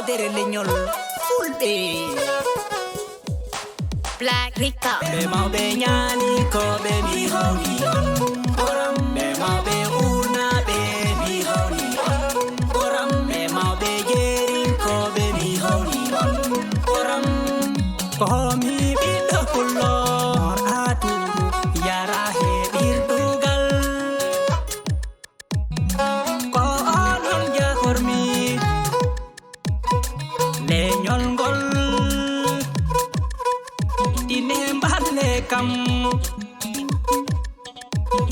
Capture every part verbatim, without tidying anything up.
Nder leñol Fulɓe. Black Rica. Ɓe mawɓe ñaani ko ɓe mi hawni on. Boram ɓe mawɓe uuna ɓe mi hawni on. Boram ɓe mawɓe jeeri ko ɓe mi hawni on. Boram ko mi ɓiɗɗo pullo. Aatu yara he ɓirdugal. Ko onon jahormi leñol ngol. Ine mballe kam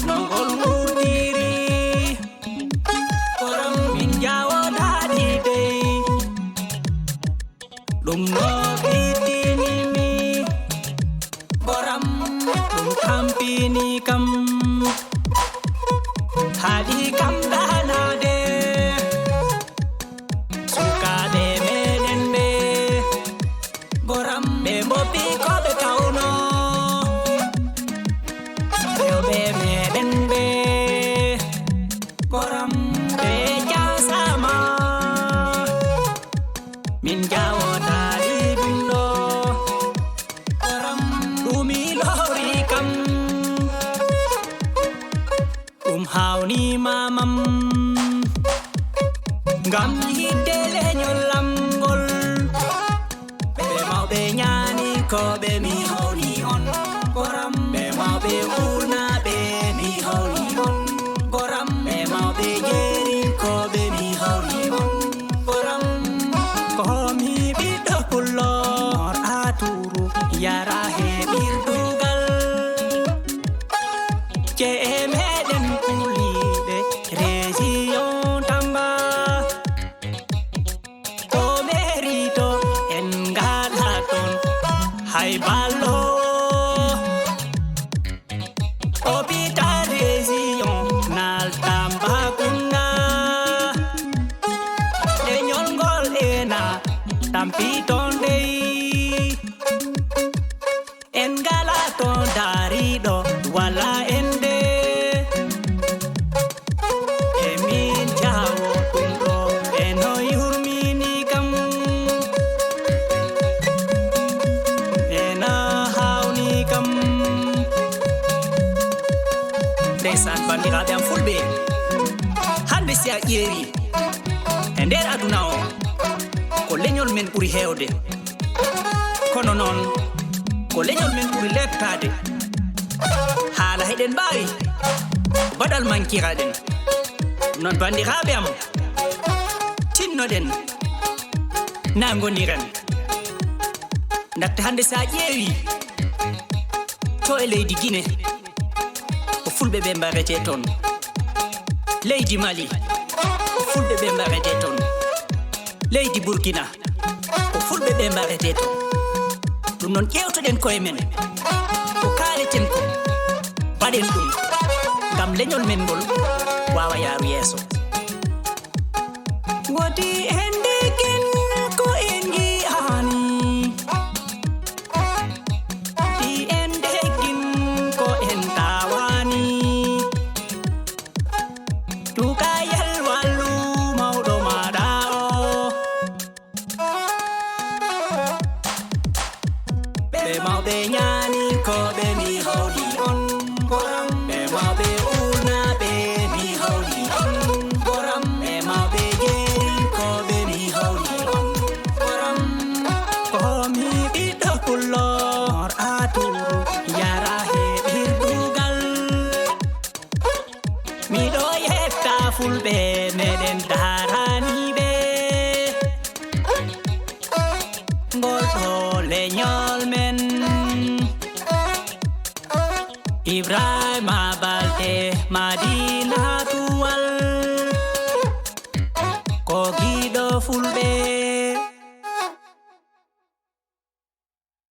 no ngol wurdiri. Koram min jawodaɗi dey. Ɗum no fitini mi. Boram ɗum tampini kam. Haɗi kam ɗanaade. Sukaaɓe meɗen ɓe. Boram ɓe mboppi ko ɓe kawno. Rewɓe meɗen ɓe. Boram ɓe jasama. Min jawotaali ɗum ɗo. Boram ɗum ilori kam. Ɗum hawni mamam. Ngam yiɗde leñol am ngol. Ɓe mawɓe ñaani ko ɓe mi hawni on. Boram ɓe mawɓe uuna ɓe mi hawni on. Boram ɓe mawɓe jeeri ko ɓe mi hawni on. Boram ko mi ɓiɗɗo pullo. Mor a tuuru yara he ɓirdugal. Ce'e meɗen kuliiɗe région Tamba. Ko mairie to en ngala ton hay ballo. Hôpital régional Tambacounda. Leñol ngol ena tampi ton dey. En ngala to daariɗo wala ende. Emin jawo ɗum ɗo eno yurmini kam. Ena hawni kam. Ndeysaan, banndiraaɓe am fulɓe, hannde si a ƴeewi e nder aduna o, ko leñol men ɓuri heewde. Kono noon, ko leñol men ɓuri leeptaade. Haala heɗen mbaawi, ko baɗal mankiraɗen. Noon, banndiraaɓe am, tinnoɗen, na ngoniren. Ndaxte hannde, so a ƴeewi to e leydi Gine, ko fulɓe ɓe mbaretee toon. Leydi Mali, ko fulɓe ɓe mbaretee toon. Leydi Burkina, ko fulɓe ɓe mbaretee toon. Ɗum noon, ƴeewtoɗen koye men, ko kaaleten ko, mbaɗen ɗum, ngam leñol men ngol waawa yaaru yeeso. Woodi en ndeken ko en njiyaani. Di en ndeken ko en taawaani. Tuukayel wallu mawɗo maaɗa o. Ɓe mawɓe ñaani ko ɓe mi hawni on. Boram ɓe mawɓe uuna ɓe mi hawni on. Boram ɓe mawɓe jeeri ko ɓe mi hawni on. Boram ko mi ɓiɗɗo pullo. Mor a tuuru yara he ɓirdugal. Miɗo yetta fulɓe meɗen daraniiɓe. Ngol ɗo leñol men. Ibrahima Balde Madina